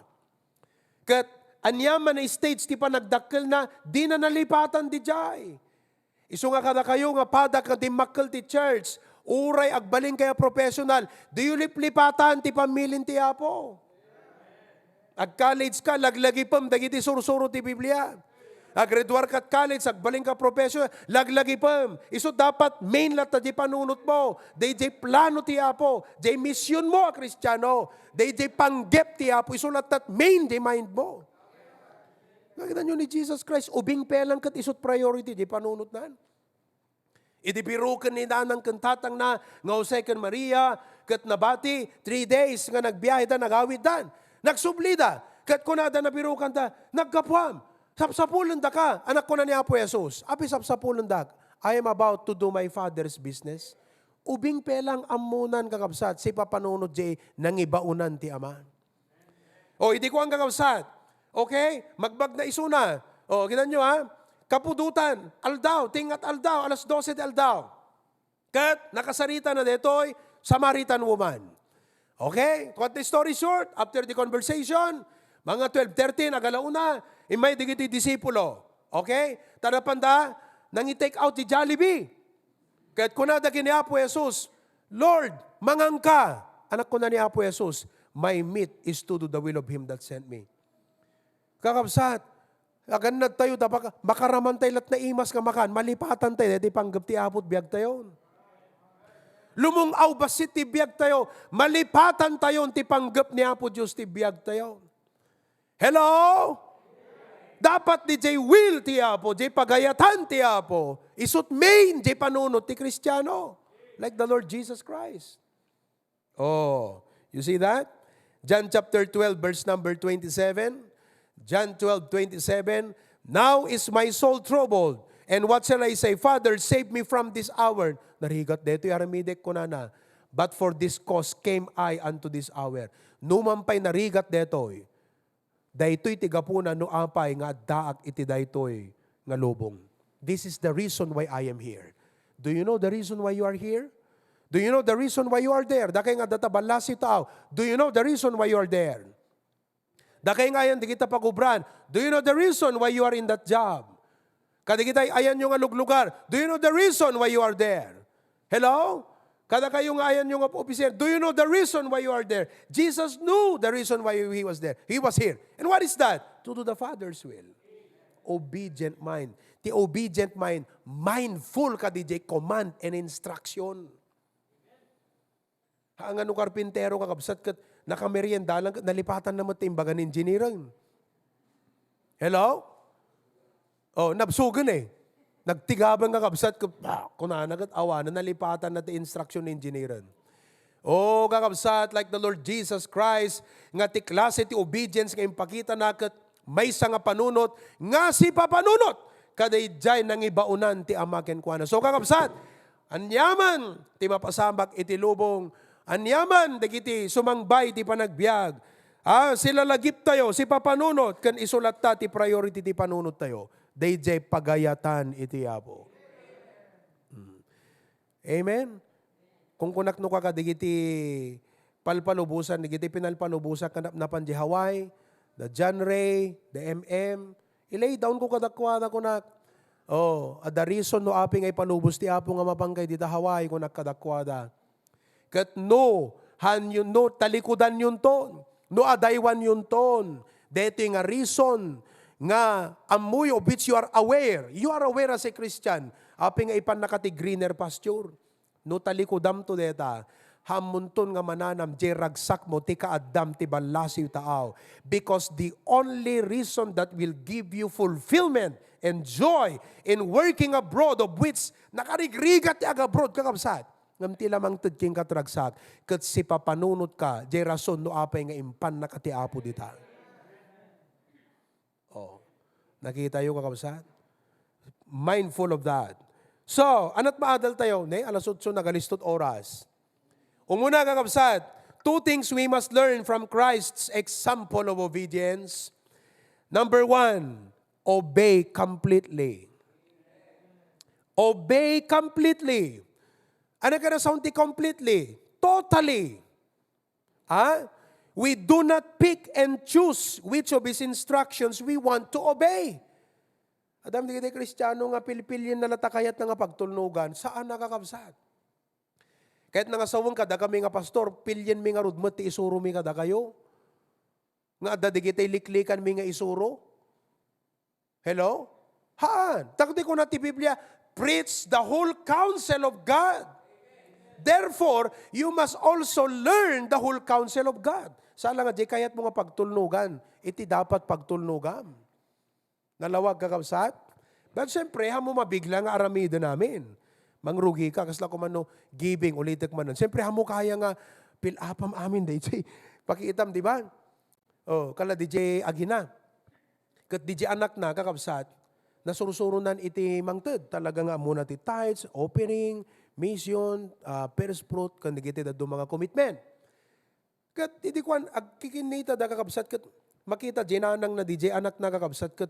Ket aniaman a stage ti panagdakkelna, dina nalipatan didiay. Isu nga kadakayo nga pada ket dimmakkel ti church, uray agbalin kayo a professional, diyo liplipatan ti pammilin ti Apo. Ag-college ka, laglagipem dagiti sursuro ti Biblia. Ag-graduar ka college, agbalin ka professional, laglagipem. Isu dapat main latta di panunot mo. Dayjay plano ti Apo. Dayjay mission mo a Kristiano. Dayjay panggep ti Apo. Isu latta main di mind mo. Nakita nyo ni Jesus Christ, ubing pelang ket isut priority di panunotnan. Idi biruken ni nanang ken tatangna nga Jose ken Maria, ket nabati, three days nga nagbiaheda, nagawiddan. Nagsublida, ket kunada, nabirukanda, "Naggapuam, sapsapulendaka." Anak, kuna ni Apo Jesus, "Apay sapsapulendak? I am about to do my Father's business." Ubing pelang ammonan, kakabsat, sipapanunot jay nangibaonan ti Ama. O, idi kuan, kakabsat. Okay? Magbagna isuna. O, kita nyo, ha? Kapudotan, aldaw, tingat aldaw, alas dose ti aldaw. Ket nakasarita na detoy Samaritan woman. Okay? Cut the story short, after the conversation, mga twelve thirty, nagalauna, immay dagiti disipulo. Okay? Tadapanda, nangi-take out ti Jollibee. Ket kuna dagiti ni Apo Jesus, "Lord, manganka." Anak, kuna ni Apo Jesus, "My meat is to do the will of him that sent me." Kakabsat, agannad tayo, ta baka, makaramantay lat naimas nga makan, malipatan tayo, daydi panggep ti Apo ti biag tayo. Lumung-aw bassit ti biag tayo, malipatan tayo ti panggep ni Apo Dios ti biag tayo. Hello? Dapat di jay will ti Apo, jay pagayatan ti Apo, isut main jay panunot ti Kristiano, like the Lord Jesus Christ. Oh, you see that? John chapter twelve, verse number twenty-seven. John twelve twenty-seven, "Now is my soul troubled, and what shall I say? Father, save me from this hour." Narigat daytoy aramidek, kunana. "But for this cause came I unto this hour." Numan pay narigat daytoy, daytoy ti gapuna no apay nga addaak iti daytoy nga lubong. This is the reason why I am here. Do you know the reason why you are here? Do you know the reason why you are there? Dakay nga adda ta ballasiw tao. Do you know the reason why you are there? Dakay nga ayan dagiti pagubran. Do you know the reason why you are in that job? Kadagiti ay-ayanyo nga luglugar. Do you know the reason why you are there? Hello? Kadakayo nga ayanyo nga opisina. Do you know the reason why you are there? Jesus knew the reason why he was there. He was here. And what is that? To do the Father's will. Obedient mind. Ti obedient mind, mindful kadi jay command and instruction. Haan nga no karpintero, kakabsat, ket nakamerienda lang ket nalipatanna met ti imbaga ni engineer. Hello? Oh, nabsugen eh. Nagtigaben, kakabsat, ket, ah, kunana ket awanen, nalipatanna ti instruction ni engineer. Oh, kakabsat, like the Lord Jesus Christ, nga ti klase ti obedience nga impakitana ket maysa nga panunot nga sipapanunot kadaydiay nangibaonan ti Ama kenkuana. So, kakabsat, aniaman ti mapasamak iti lubong, aniaman dagiti sumangbay ti panagbiag, ah, silalagiptayo, sipapanunot, ken isu latta ti priority ti panunottayo, daydiay pagayatan iti Apo. Hmm. Amen? Kungkunak no kaka, dagiti palpalubosan, dagiti pinalpalubosan, kanap napan di Hawaii, the John Ray, the M M, i-lay down ko kadakuada, kunak. Oh, adda reason no apay nga ipalubos ti Apo nga mapan kay dita Hawaii, kunak kadakuada. Ket no, hanyo, no talikudanyon ton, no adaywanyonton, daytoy nga reason nga ammoyo, of which you are aware. You are aware as a Christian. Apay nga ipannaka ti greener pasture. No talikudamto dayta, hammonton nga mananam, jay ragsakmo ti kaaddam ti ballasiw taaw. Because the only reason that will give you fulfillment and joy in working abroad, of which nakarigrigat ti agabroad, kakabsat. Ngem ti la mangted kenka ti ragsak, ket sipapanunotka, jay rason no apay nga impannaka ti Apo dita. Oh. Nakitayo, kakabsat? Mindful of that. So, anat maadal tayo? Ne, alas otso, nagalistot oras. Umuna, kakabsat, two things we must learn from Christ's example of obedience. Number one, obey completely. Obey completely. Ano ka na sound ti completely? Totally. Ha? We do not pick and choose which of His instructions we want to obey. Adam, di kita Kristiano nga pilpilien na lata kayat na nga pagtulnugan. Saan, nakakabsat? Kahit nga sawen kada kami nga pastor, pilien mi nga rudmet ti isuro mi kada kayo. Nga adda digitay liklikan mi nga isuro. Hello? Haan. Takdi kuna ti Biblia, "Preach the whole counsel of God." Therefore, you must also learn the whole counsel of God. Sala nga, di kayat mo nga pagtulnugan, iti dapat pagtulnugam. Nalawag, kakabsat? But siyempre, hamo mabigla nga aramiden amin. Mangrugi ka, kasla ko man no giving, ulitek man. Siyempre, hamo kaya nga, pil-apam amin, dayjay. Pakitam, di ba? Oh, kala D J Agina. Ket D J anakna, kakabsat, nasursuronan iti mangted. Talaga nga ammona ti tithes, offering, mission, ah, first fruit, ken dagiti dadduma nga commitment. Ket idi kuan, agkikinnita da, kakabsat, ket makita di nanang na D J anakna, kakabsat, ket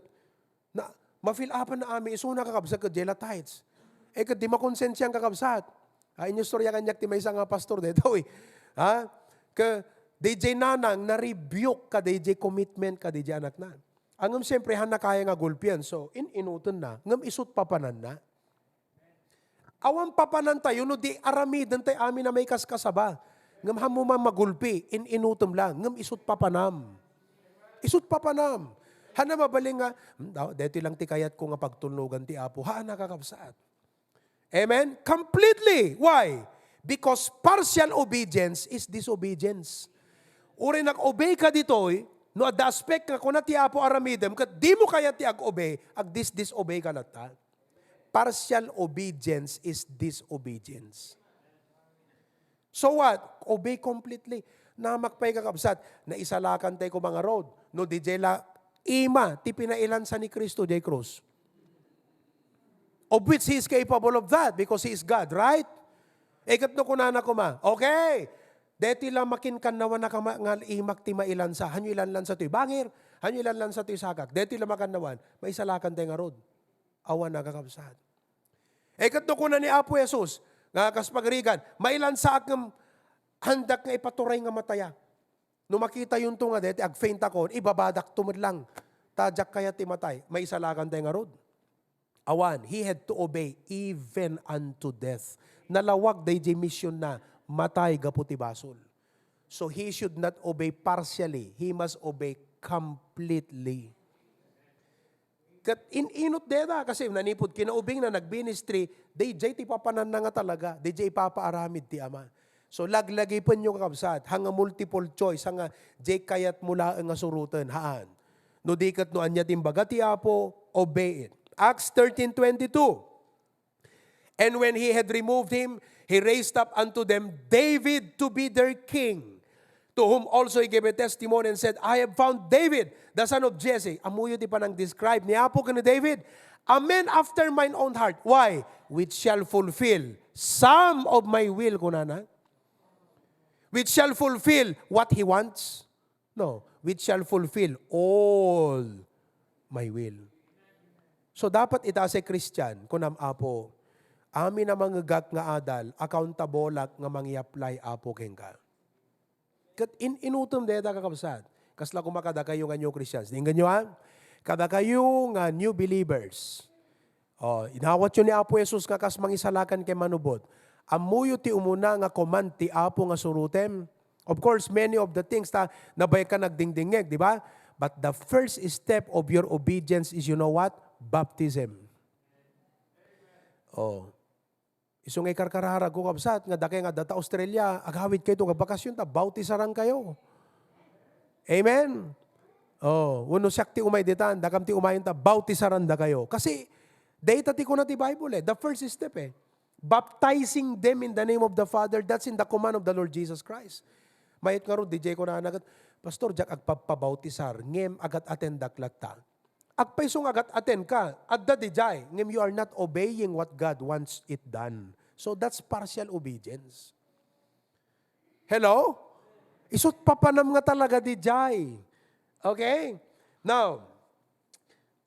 na, mafil-apan na amin, isuna, kakabsat, ket jay la tithes. Eh, ket di makonsensian, kakabsat. Ah, inyustorya kaniak ti maysa nga pastor daytoy. Ha? Ke, D J nanang, na-rebuke ka, D J commitment ka, D J anakna. Ngem siyempre, han na kaya nga gulpian. So, in-inutenna. Ngem isut papananna. Awan papanan tayo no di aramiden tay amin a maikaskasaba. Ngem hammo man magulpi, in-inutem la, ngem isut papanam. Isut papanam. Hana mabalin nga, "Hmm, daw, daytoy lang ti kayatko nga pagtulnugan ti Apo." Haan, nakakabsat. Amen? Completely. Why? Because partial obedience is disobedience. Uray nag-obey ka ditoy, no adda aspect nga kuna ti Apo aramidem, ket dimo kayat ti ag-obey, agdis-disobey ka latta. Partial obedience is disobedience. So what? Obey completely. Namak pay, kakabsat, naisalakan tay koma ngarud. No, di jay la ima ti pinailansa ni Cristo jay krus. Of which He is capable of that because He is God, right? Eh, ket no kunana koma, "Okay, deti la makinkannawan a kama-, nga imak ti mailansa. Hanyo ilanlansa toy bangir? Hanyo ilanlansa toy sakak? Deti la makannawan." Maisalakan tay ngarud. Awan a, kakabsat. E, ket no kuna ni Apo Jesus, nga kas pagarigan, "Mailansaak ngem handak nga ipaturay nga mataya." No makitayonto nga deti, agfaint ako, ibabadakto met lang. Ta diak kayat ti matay. Maisalakan tayo ngarud. Awan, he had to obey even unto death. Nalawag dayjay mision na, matay gapu ti basol. So he should not obey partially. He must obey completely. Ket in-inut deta, kasi nanipud kinaubingna, nagministry, dayjay ti papananna nga talaga, dayjay ipapaaramid ti Ama. So, laglagipenyo, kakabsat, hanga multiple choice, hanga jay kayatmo laeng nga suroten, haan. No di ket no ania ti imbaga ti Apo, obey it. Acts thirteen twenty-two. And when he had removed him, he raised up unto them David to be their king, to whom also he gave a testimony and said, "I have found David, the son of Jesse." Ammoyo ti panang-describe ni Apo ken ni David, "A man after mine own heart." Why? "Which shall fulfill some of my will," kunana. "Which shall fulfill what he wants." No, "Which shall fulfill all my will." So, dapat ita as a Christian, kunam, "Apo, amin a mangegak nga adal, accountable-ak nga mangi-apply, Apo, kenka." Ket in-inutem deta, kakabsat. Kasla koma kadakayo nga new Christians. Denggenyo, ha? Kadakayo nga new believers. Oh, inawatyo ni Apo Jesus nga kas mangisalakan ken manubot. Ammoyo ti umuna nga command ti Apo nga surotem. Of course, many of the things ta nabayag ka nagdingdingngeg, di ba? But the first step of your obedience is, you know what? Baptism. Oh. Isu nga ikarkararag ko, kabsat, nga dakay nga adda ta Australia, agawid kayo nga bakasyon ta, bautisaran kayo. Amen? Oh, wenno siak ti umay ditan, dakam ti umayen ta, bautisaran da kayo. Kasi, dayta ti kuna ti Bible eh, the first step eh. Baptizing them in the name of the Father, that's in the command of the Lord Jesus Christ. Mayat ngarud, D J, kunana ket, "Pastor, diak agpapabautisar, ngem agat-atendak latta." Agpayso nga agat-aten ka, adda didiay, ngem you are not obeying what God wants it done. So that's partial obedience. Hello? Isut papanam nga talaga didiay. Okay? Now,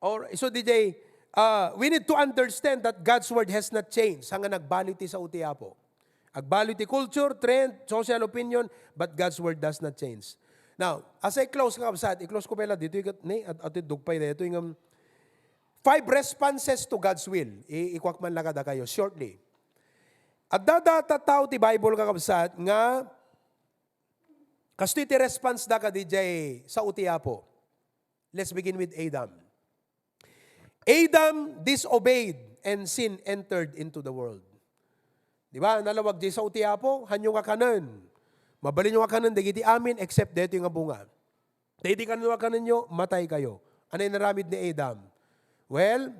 or so didiay, uh, we need to understand that God's word has not changed. Hanggang nagbaliw ti sao ti Apo. Agbaliw ti culture, trend, social opinion, but God's word does not change. Now, as I close, nga kabsat, i-close ko pala dito, ikat, ni, at, at dugpay dito, yung, um, five responses to God's will. I-, ikuak man lang kadakayo, shortly. Adda dayta tao ti Bible, kakabsat, nga kastoy ti response da kadidiay sao ti Apo. Let's begin with Adam. Adam disobeyed and sin entered into the world. Di ba? Nalawag diay sao ti Apo, hanyo nga kanen. Mabalinyo nga kanen dagiti amin except daytoy nga bunga. Daytoy kanen nga kanenyo, matay kayo. Ano yung naramid ni Adam? Well,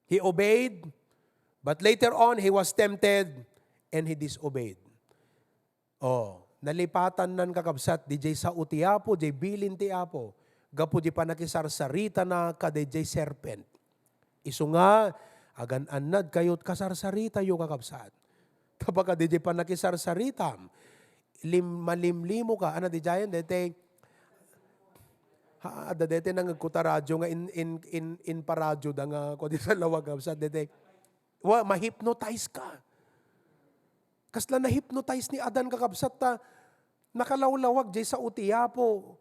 he obeyed, but later on, he was tempted and he disobeyed. Oh, nalipatan nan, kakabsat, didiay sao ti Apo, diay bilin ti Apo, gapu diay pannakisarsaritana kadidiay serpent. Isu nga, agan-annad kayo, kasarsaritayo, kakabsat. Tapno kadidiay pannakisarsaritam, lim-, malimlimo ka, ano, didiayen, dete, ha, adda dete nangegko ta radyo nga in, in, in, in pa radyo da nga, kadi sa lawag, kakabsat, dete, wa, ma-hypnotize ka. Kasla na-hypnotize ni Adan, kakabsat, ta nakalawlawag diay sao ti Apo.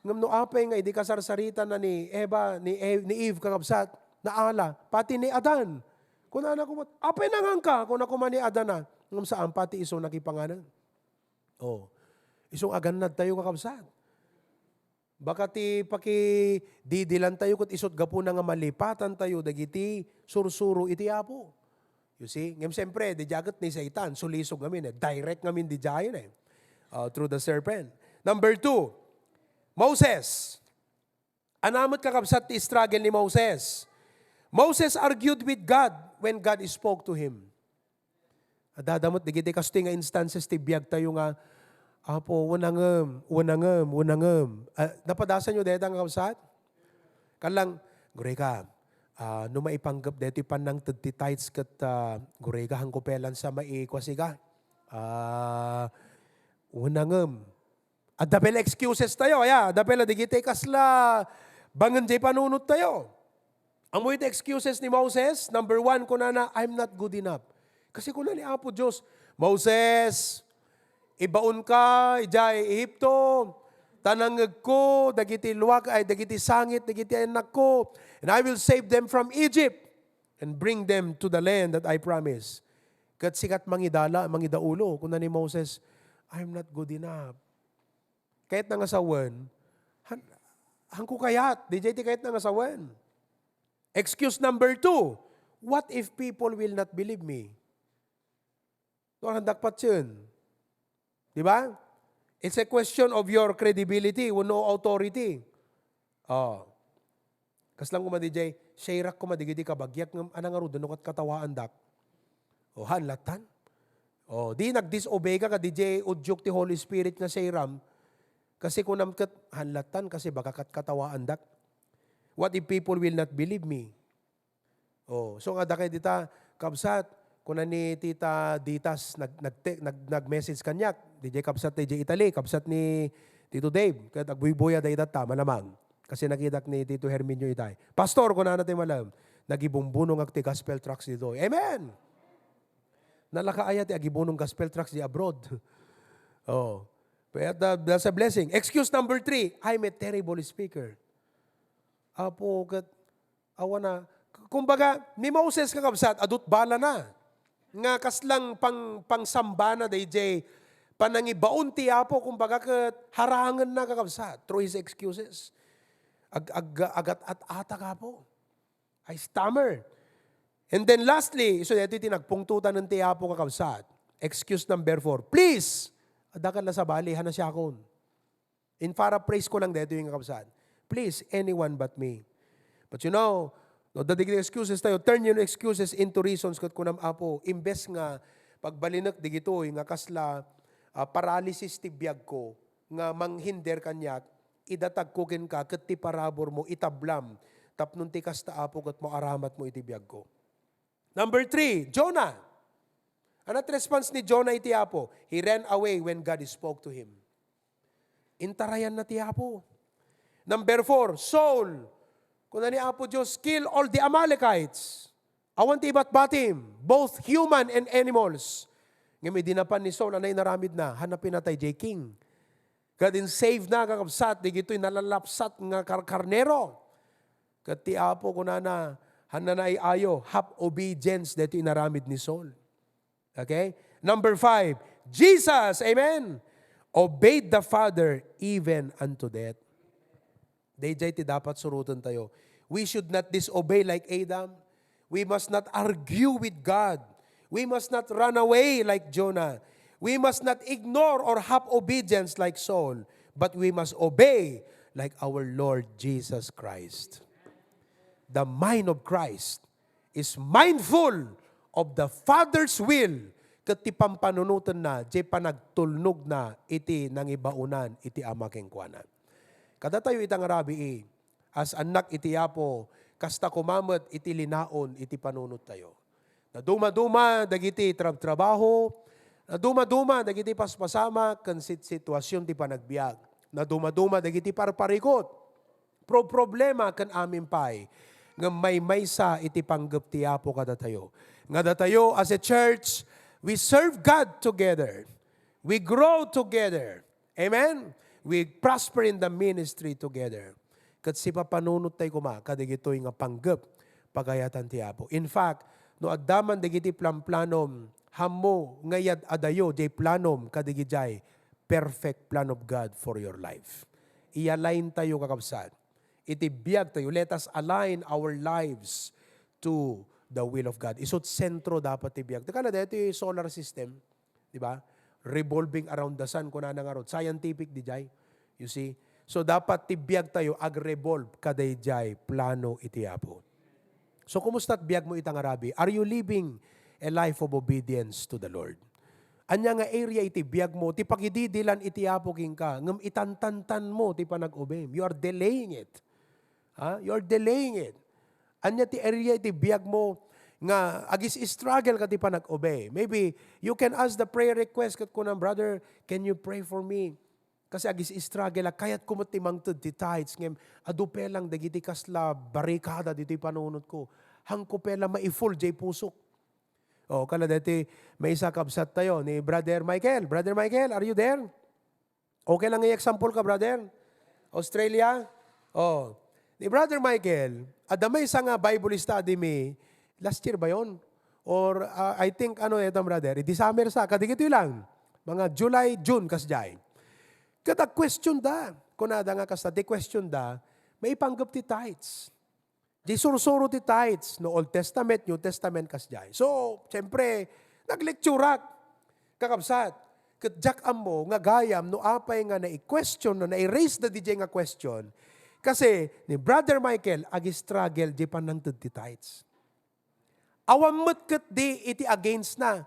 Ngem no apay nga idi kasarsaritana ni Eva, ni Eve, ni Eve, kakabsat, naala. Pati ni Adan. Kunana koma, "Apay nanganka?" Kuna koma ni Adan, a. Ngem saan pati isu nakipanganan. Oh. Isu nga agannad tayo, kakabsat. Baka ti pakididilan tayo ket isut gapuna nga malipatan tayo dagiti sursuro iti Apo. You see? Ngem siyempre, diay ket ni Satan, sulisog ngamin eh. Direct ngamin didiay eh. Uh, through the serpent. Number two, Moses. Ania met, kakabsat, ti struggle ni Moses? Moses argued with God when God spoke to him. Adda met dagiti kastoy nga instances ti biag tayo nga, "Apo, wenangem, wenangem, wenangem." Ah, napadasanyo dayta nga kabsat? Kalang, "Gureka, ah, no maipanggep daytoy pannangted ti tithes ket, ah, gureka, hanko pelan sa maikuasiga. Ah, wenangem." Adda pay la excuses tayo, aya, adda pay la dagiti kasla bangen diay panunot tayo. Ammo iti excuses ni Moses? Number one, kunana, "I'm not good enough." Kasi kuna ni Apo Dios, "Moses, ibaonka idiay Egipto, ta nangngegko dagiti luak-, ay, dagiti sangit, dagiti annakko, and I will save them from Egypt and bring them to the land that I promise." Ket sika ti mangidala, mangidaulo, kuna ni Moses, "I'm not good enough." Kayatna nga sawen, han-, hanko kayat, didiay ti kayatna nga sawen. Excuse number two, "What if people will not believe me?" Tua, handak patien. Di ba? It's a question of your credibility, wenno authority. Oh. Kasla koma didiay, share-ak koma didiay kabagiak ngem ania ngarud no ket katawaandak. O, han lattan. O, di nag-disobey ka, ka didiay udyok ti Holy Spirit nga share-am. Kasi kunam ket, han lattan, kasi baka ket katawaandak. What if people will not believe me? Oh, so nga dakay dita, kabsat, kuna ni Tita Ditas, nag-, nag-, nag-, nag-message kaniak. Didiay kabsat, didiay Italy, kabsat ni Tito Dave. Ket agbuybuya da ita ta, malamang. Kasi nakitak ni Tito Herminio itay. "Pastor," kunana ti malam, "nagibumbunongak ti gospel tracts ditoy." Amen! Nalaka aya ti agibunong gospel tracts di abroad. Oh. But that, that's a blessing. Excuse number three, "I'm a terrible speaker." Apo, ket awan na. Kumbaga, ni Moses, kakabsat, adut balana. Nga kaslang pang-, pangsambana dayjay panangibaon ti Apo, kumbaga, ket harangenna, kakabsat, through his excuses. Ag-, ag-, agat-at-atak, Apo. I stammer. And then lastly, isu daytoy ti nagpungtotan ti Apo, kakabsat. Excuse number four. "Please, adda kan la sabali, han a siakon." In paraphrase ko lang daytoy nga kabsat. "Please, anyone but me." But you know, no, dagiti excuses tayo, turn your excuses into reasons, ket kunam, "Apo, imbes nga pagbalinek digitoy nga kasla, ah, paralysis ti biagko nga manghinder kaniak, idatagko kenka, ket ti paraburmo itablam, tapno ti kasta, Apo, ket maaramatmo iti biagko." Number three, Jonah. Anat response ni Jonah iti Apo? He ran away when God spoke to him. Intarayanna ti Apo. Number four, Saul. Kuna ni Apo Dios, "Kill all the Amalekites." Awan ti ibatbatim, both human and animals. Ngem idi napan ni Saul, ania inaramidna? Hanna pinatay jay king. Ket in-save na, kakabsat, digitoy nalalapsat nga karkarnero. Ket ti Apo kunana, hanna naay-ayo, half obedience daytoy inaramid ni Saul. Okay? Number five, Jesus, amen, obeyed the Father even unto death. Dayjay ti dapat surotentayo. We should not disobey like Adam. We must not argue with God. We must not run away like Jonah. We must not ignore or half obedience like Saul. But we must obey like our Lord Jesus Christ. The mind of Christ is mindful of the Father's will, ket ti pampanunotenna, jay panagtulnogna iti nangibaonan iti Ama kenkuana. Kadatayo ita nga rabii, as annak iti Apo, kasta koma met iti linaon iti panunottayo. Nadumaduma dagiti trabtrabaho, nadumaduma dagiti paspasamak ken sit-, situasion ti panagbiag. Nadumaduma dagiti parparikut, pro-, problema ken amin pay. Ngem maymaysa iti panggep ti Apo kadatayo. Nga datayo as a church, we serve God together. We grow together. Amen? We prosper in the ministry together. Ket sipapanunottay koma kadagitoy nga panggep pagayatan ti Apo. In fact, no adda man dagiti planplanom, hammo nga iyad-adayo jay planom kadagidiay perfect plan of God for your life. I-align tayo, kakabsat. Iti biag tayo, let us align our lives to the will of God. Isut sentro dapat ti biag. Teka na, dito yung solar system, di ba? Revolving around the sun, kunana ngarud. Scientific, di jay? You see? So, dapat ti biag tayo ag-revolve kadayjay plano iti Apo. So, kumusta ti biag mo ita nga rabii? Are you living a life of obedience to the Lord? Ania nga area iti biag mo, ti pagididilan iti Apo kenka, ngem itantantan mo ti panag-obem. You are delaying it. Ha? You are delaying it. Ania ti area iti biag mo nga agis-struggle ka ti panag-obey? Maybe you can ask the prayer request ket kunam, "Brother, can you pray for me?" Kasi agis-struggle ak, kayatko met ti mangted ti tithes, ngem adu pay lang dagiti kasla barikada ditoy panunotko. Hanko pay lang maiful jay pusok. O, kala deti maysa kabsat tayo, ni Brother Michael. Brother Michael, are you there? Okay lang nga i-example ka, brother? Australia? O. Ni Brother Michael, adda maysa nga Bible study mi, last year ba yon? Or, ah, I think, ano, eto, brother, idi summer sa, kadagitoy lang. Mga July, June, kasjay. Ket ag-question da. Kunada nga kasta, ti question da, maipanggep ti tithes. Di sursuro ti tithes, no Old Testament, New Testament, kasjay. So, siyempre, naglecturak, kakabsat. Ket diak ammo nga gayam no apay nga nai-question, no nai-raise da diay nga question. Kasi ni Brother Michael, ag-struggle di panangted ti tithes. Awan met ket di iti against na.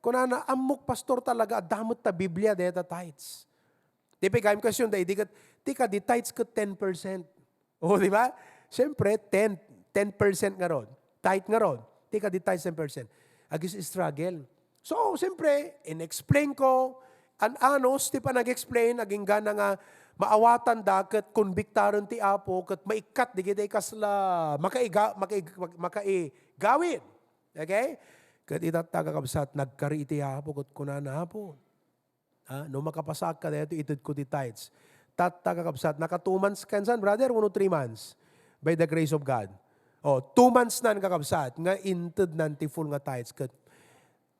Kunana, "Ammok, Pastor, talaga, adda met ta Biblia deta tithes." Di pay gayam question da, idi ket, "Ti kadi tithes ket ten percent." O, di ba? Siyempre, ten, ten percent ngarud. Tithe ngarud. Ti kadi tithes ten percent. Agis struggle. So, siyempre, in-explain ko, an-anos ti panag-explain, agingga na nga maawatan da ket konbiktaren ti Apo, ket maikkat digiti kasla makaiga-, makaiga-, makaigawid. Okay? Ket itatta, kakabsat, nagkari iti Apo, ket kunana, "Apo, ah, no makapasaak kadaytoy, itedko ti tithes." Tatta, kakabsat, naka two months kansan, brother, wenno three months? By the grace of God. O, two months nan, kakabsat, nga intednan ti full nga tithes. Ket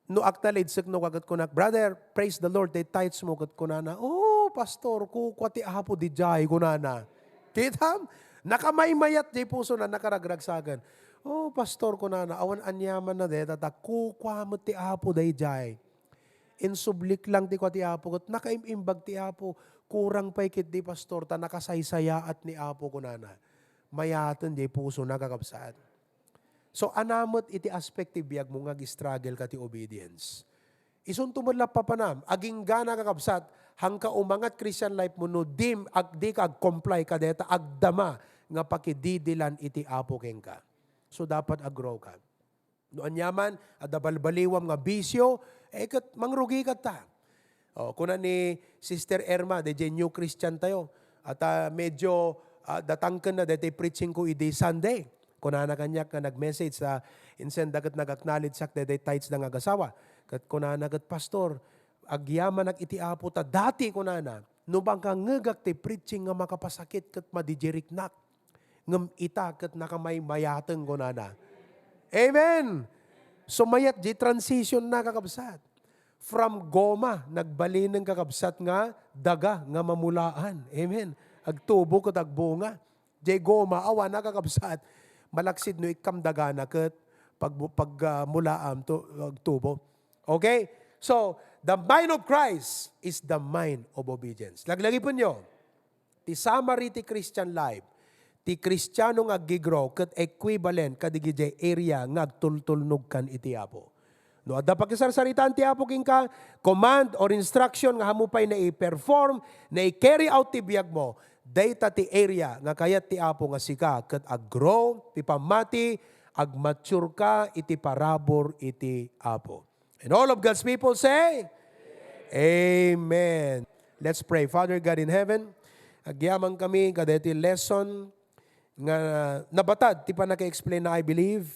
no agtalid, sek no kaket kunak, "Brother, praise the Lord, ti tithes mo." Ket kunana, "Oh, Pastor, kukua ti Apo diay," kunana. Kitam? Nakamaymayat diay pusona, nakaragragsakan. "Oh, Pastor," kunana, "awan aniamanna deta, ta kukua met ti Apo daydiay. Insublik lang ti kua ti Apo, ket nakaim-imbag ti Apo. Kurang pay ketdi, Pastor, ta nakasaysayaat ni Apo," kunana. Mayaten diay pusona, kakabsat. So, ania met iti aspect ti biagmo nga ag-struggle ka ti obedience? Isunto met la papanam, aginggana, kakabsat, hanka umangat Christian life mo no dim-, ag-, dika ag-comply kadeta agdama nga pakididilan iti Apo kenka. So, dapat ag-grow ka. No aniaman, adda balbaliwam nga bisio, eh, ket mangrugika ta. O, kuna ni Sister Irma, daydiay New Christian tayo. At, ah, medyo, ah, datangken na daydiay preaching ko idi Sunday. Kunana kaniak nga nag-message sa insenda ket nag-acknowledge sak daydiay tithes da nga agasawa. Ket kunana ket, "Pastor, agyamanak iti Apo ta dati," kunana, "no makangngegak ti preaching nga makapasakit ket madidiriknak. Ngem ita ket nakamaymayaten," kunana. Amen! So, mayat di transition na, kakabsat. From goma, nagbalinen, kakabsat, nga daga nga mamulaan. Amen. Agtubo ket agbunga. Di goma, awan na, kakabsat. Malaksid no ikkam dagana ket pag-, pag, ah, mulaam to, agtubo. Okay? So, the mind of Christ is the mind of obedience. Laglagipenyo, ti summary ti Christian life, ti Kristiano nga aggi-grow ket equivalent kadagiti area nga agtultulnogkan iti Apo. No adda pakisarsaritaan ti Apo kenka, command or instruction nga ammo pay nai-perform, nai-carry out ti biagmo, dayta ti area nga kayat ti Apo nga sika ket ag-grow ti pammati, ag-mature ka iti parabur iti Apo. And all of God's people say, Amen. Let's pray. Father God in heaven, agyamankami kadaytoy lesson nga nabatad ti pannaka-explain na, I believe.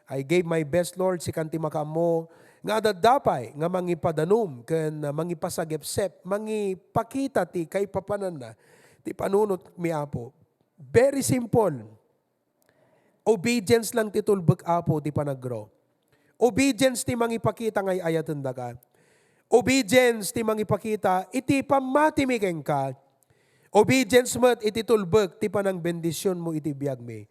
I gave my best, Lord, sikan ti makaammo nga adda pay nga mangipadanum ken mangipasagepsep, mangipakita ti kaipapananna ti panunotmi, Apo. Very simple. Obedience lang ti tulbek, Apo, ti panag-grow. Obedience ti mangipakita nga ay-ayatendaka. Obedience ti mangipakita iti pammatimi kenka. Obedience met iti tulbek ti panangbendisionmo iti biagmi.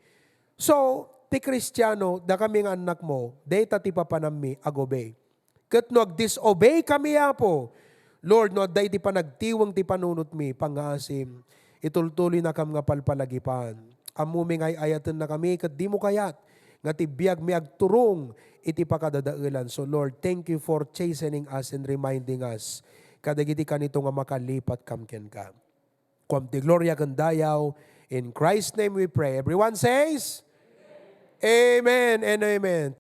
So, ti Kristiano, dakami nga annakmo, dayta ti papanammi, ag-obey. Ket no agdisobey kami, Apo, Lord, no adda iti panagtiweng ti panunotmi, pangngaasim, itultuloynakam nga palpalagipan. Ammomi nga ay-ayatennakami ket dimo kayat nga ti biagmi agturong iti pakadadaelan. So, Lord, thank you for chastening us and reminding us kadagiti kanito nga makalipatkam kenka. Kuam ti gloria ken dayaw. In Christ's name we pray. Everyone says, Amen and amen.